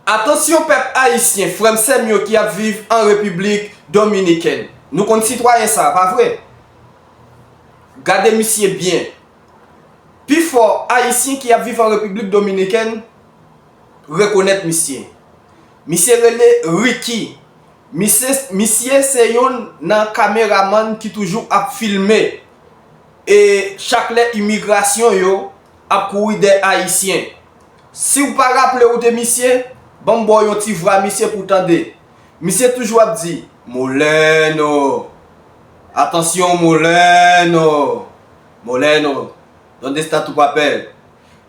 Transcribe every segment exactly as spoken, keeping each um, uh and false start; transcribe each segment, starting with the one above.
Atansyon pèp ayisyen, frè m sè m yo ki ap viv an Repiblik Dominikèn. Nou konn sitwayen sa, pa vre? Gade misye byen. Pifò ayisyen ki ap viv an Repiblik Dominikèn rekonèt misye. Misye rele Ricky. Misye, misye se yonn nan kameramann ki toujou ap filme e chak lè imigrasyon yo ap kouri dèyè ayisyen. Si w pa raple w de misye, ban m ba w yon ti vwa misye pou w tande. Misye toujou ap di, Moleno. Atansyon, Moleno. Moleno. Donde está tu papel?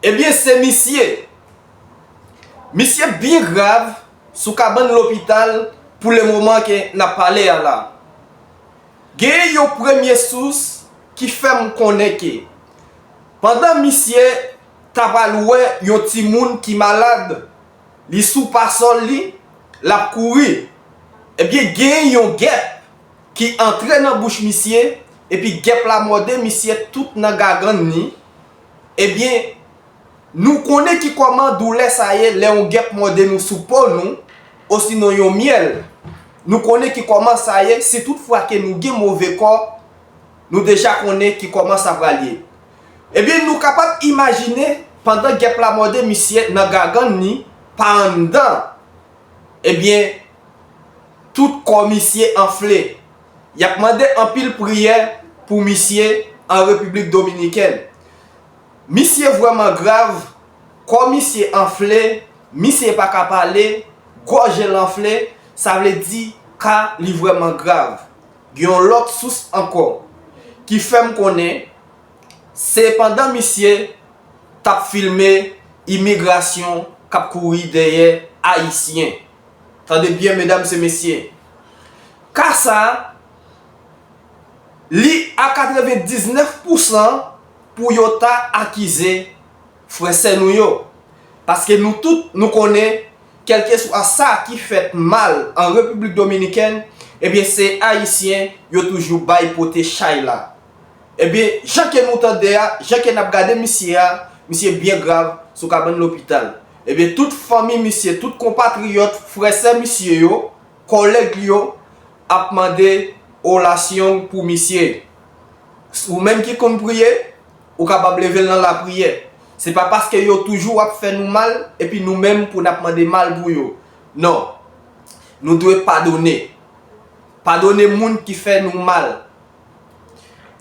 Ebyen, se misye. Misye byen grav sou kabann lopital pou le moman ke n ap pale a la. Gen yon premye sous ki fè m konnen ke pandan misye ta pral wè yon timoun ki malad, li sou pasòl li, l ap kouri. Ebyen, gen yon gèp ki antre nan bouch misye, epi gèp la mòde misye tout nan gagann li. Ebyen, nou konnen ki kòman doulè sa ye lè yon gèp mòde nou sou po nou, osinon yon myèl. Nou konnen ki kòman sa ye, si tout fwa ke nou gen move kò, nou deja konnen ki kòman sa pral ye. Ebyen, nou kapab imajine, pandan gèp la mòde misye nan gagann li, pa anndan, ebyen, tout kò misye anfle. Y ap mande anpil priyè pou misye an Repiblik Dominikèn. Misye vrèman grav, kò misye anfle, misye pa ka pale, gòj l anfle, sa vle di ka li vrèman grav. Gen yon lòt sous ankò ki fè m konnen se pandan misye t ap filme imigrasyon k ap kouri dèyè ayisyen. Tande byen, medam e mesye. Ka sa a, li a katrevendiznèf pousan pou yo ta akize frè sè nou yo. Paske nou tout, nou konnen, kèlkeswa sa ki fèt mal an Repiblik Dominikèn, ebyen, se Ayisyen yo toujou bay pote chay la. Ebyen, jan ke nou tande a, jan ke n ap gade misye a, misye byen grav sou kabann lopital. Ebyen, tout fanmi misye, tout konpatriyòt, frè sè misye yo, kòlèg yo ap mande orasyon pou misye. Ou menm ki konn priye, ou kapab leve l nan lapriyè. Se pa paske yo toujou ap fè nou mal, epi nou menm pou n ap mande mal pou yo. Non. Nou dwe padone. Padone moun ki fè nou mal.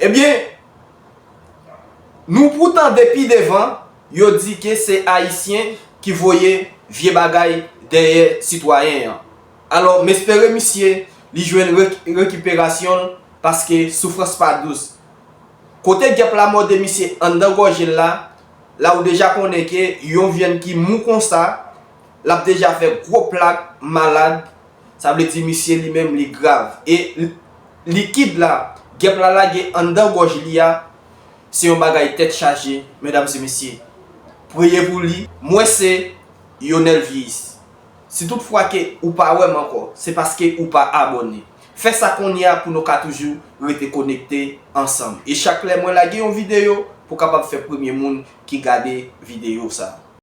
Ebyen, nou pou tande pi devan, yo di ke se Ayisyen ki voye vye bagay dèyè sitwayen an. Alò, m espere misye, li jwenn re-, rekiperasyon l, paske soufrans pa dous. Kote gèp la mòde misye anndan gòj li la, la ou deja konnen ke yon vyann ki mou konsa, l ap deja fè gwo plak, malad, sa vle di misye li menm li grav. E l-, likid la, gèp la lage anndan gòj li a, se yon bagay tèt chaje, medam e mesye. Priye pou li. Mwen se Yonel Viyis. Si tout fwa ke ou pa wè m ankò, se paske ou pa abòne. Fè sa kounye a pou nou ka toujou rete konekte ansanm. E chak lè mwen lage yon videyo, pou w kapab fè premye moun ki gade videyo sa.